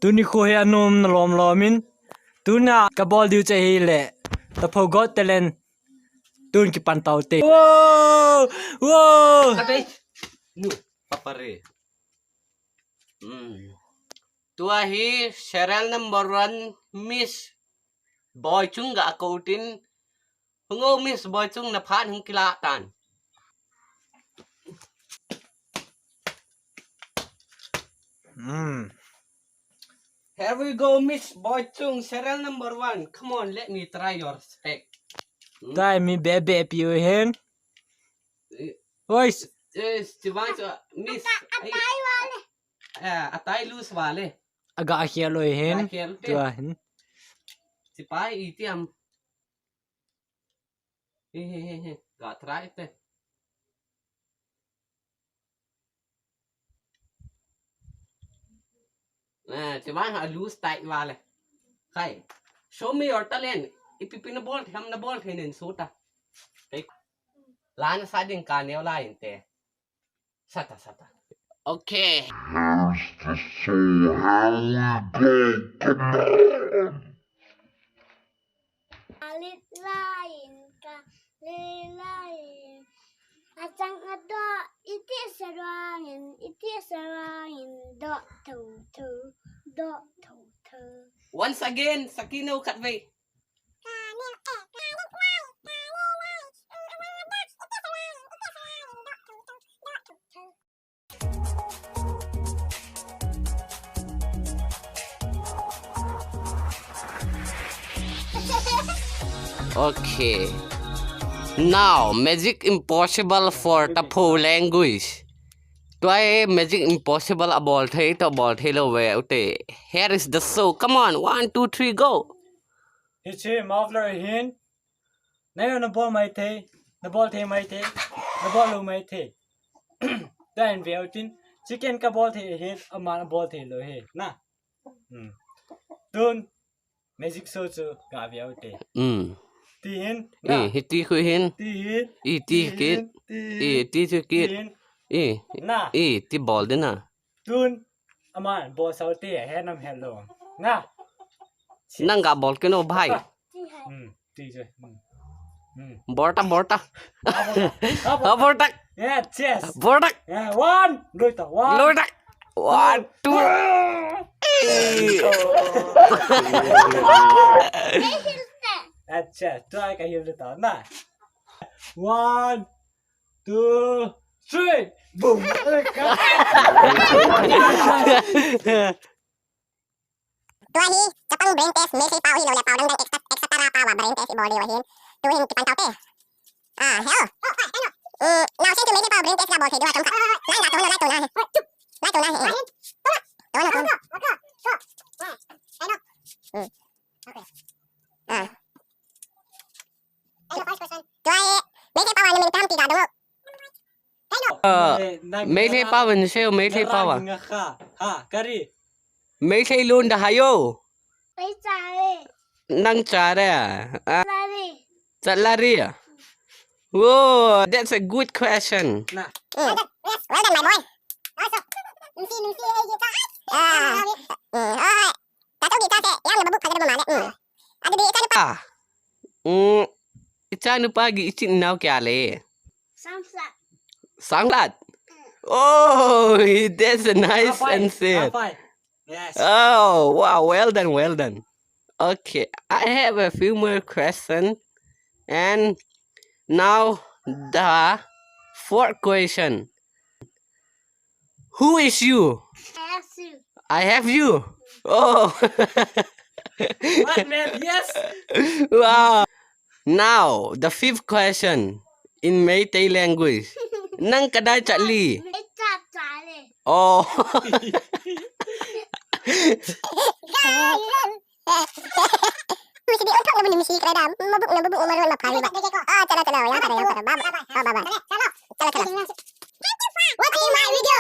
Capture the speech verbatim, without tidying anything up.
Tuni kho hi anom na lom lom in. Tuna kabol diu chu ahile Tapho Got Talent. Tun kipan tau te. Wow! Wow! Ate. Nu, papare. Hmm. Tua hi serial number one Miss Boichung ga kou tin. Hung o Miss Boichung, na phat hung kila tan. Hmm. Here we go, Miss Boichung, serial number one. Come on, let me try your spec. Hmm? Try me, baby, piu hen. Eh, Voice. Eh, chibai chu, Miss. Ai. Atai wale. Eh, atai loose wale. Aga akhel loi hen. Akhel te. Tua hen. Chibai itiam. He, he, he, he. Ga try te. Eh, chibai ha loose tight wale. Khai. Show me your talent. Ipi pi na bol, ham na bol, hen en sota. Hey. Lana sa ding ka neo la inte. Sata, sata. Okay. Here's the show. Here we go. Come on. Alit lain ka, le lain. Achang ado, iti sarangin, iti sarangin, do, to, to, do, to, to. Once again, sakino katvei. Okay. Now, Magic Impossible for Tapho language. Tua hi Magic Impossible abol thei toh bol thei lou ve ute. Here is the show. Come on, one, two, three, go. Hiche muffler hin. Nangho na bol mai thei, na bol thei mai thei, na bol lou mai thei. Tua hin veu tin, chicken ka bol thei hin, ama na bol thei lou hi. Na. Hmm. Tun, magic show chu ga veu te. Hmm. Ti hin, na. Eh, hiti khu hin. Ti hin. Eh, ti kit. Ti hin. Eh, ti chu kit. Ti hin. Eh. Na. Eh, ti bol de na. Tun, ama, bol sao te, he nam he lo. Na. Nang ga bol kino bhai. Hmm, ti je. Hmm. Hmm. Bol ta, bol ta. Ah, bol ta. Ah, bol ta. Ah, bol ta. Yes, yes. Bol ta. Yeah, one. Lui ta, one. Lui ta. One, two. Acha, tua ka hil ta na. One, two, three. Boom. Tua hi, chapang brain test, Meitei pau hi lou le pau dang dang extra, extra para pau a brain test i bol diu ahin. Tu hin kipan tau te. Ah, hello. Mm, now send to Meitei pau brain test ka bol thei diu a chang khat. Lai la tu na, lai tu na. Lai tu na. Tu na tu. Mm. Ah. Tua hi, Meitei pau a na min tam ti ga dong. Uh, Meitei pau in seo, Meitei pau a. Nga kha. Ha, kari. Meitei lun da hayo. Meitei. Nang chare. Ah. Lari. Chat lari. Whoa, that's a good question. Na. Mm. Yes, well done, my boy. Also, mm, si, mm, si, eh, you got it. Ah. Mm, all right. Tatu kita se, yang na babuk kada bumale. Mm. Ada di ikan apa? Ah. Mm. Ichanupa gi ichin nau kya le? Samsat. Samsat. Oh, that's a nice answer. Yes. Oh, wow, well done, well done. Okay, I have a few more questions. And now the fourth question. Who is you? I have you. I have you. Oh. What, man? Yes. Wow. Now, the fifth question in Meitei language. Nang kadai chat li? Chat chat le. Oh. Misi di untuk nabu ni misi kerada. Mabuk nabu bu umaru na pari ba. Ah, chala chala ya chala ya chala. Baba. Oh, baba. Chala chala. Watching my video.